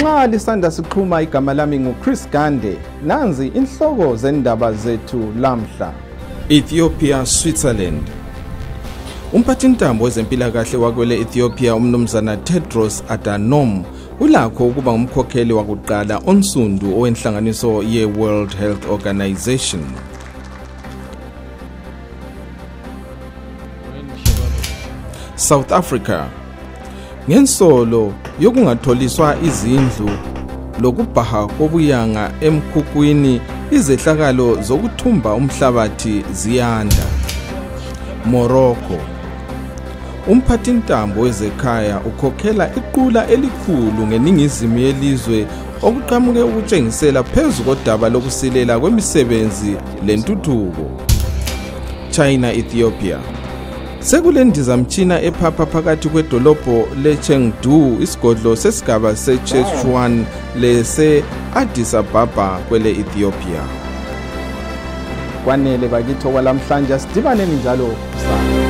Nxa lisanda siqhuma, igama lami nguChris Gande. Nanzi inhloko zendaba zethu lamhla. Ethiopia, Switzerland. Umphathintambo wezempilakahle wakwele Ethiopia umnumzana Tedros Adhanom ulakho ukuba ngumkhokheli wakuqala onsundu owenhlanganiso ye-World Health Organization. South Africa, ngensolo yokungatholiswa izindlu lokubhaha kobuyanga emkhukwini, izehlakalo zokuthumba umhlabathi ziyanda. Morocco, umphathintambo wezekhaya ukhokhela iqula elikhulu ngeningizimu yelizwe okuqhamuke ukutshengisela phezu kodaba lokusilela kwemisebenzi lentuthuko. China, Ethiopia, sekulendizamtshina ephapha phakathi kwedolobho leChengdu, isigodlo sesigaba seSichuan, lese-Addis Ababa kwele Ethiopia. Kwanele bakithi okwalamhlanje, sidibaneni njalo kusasa.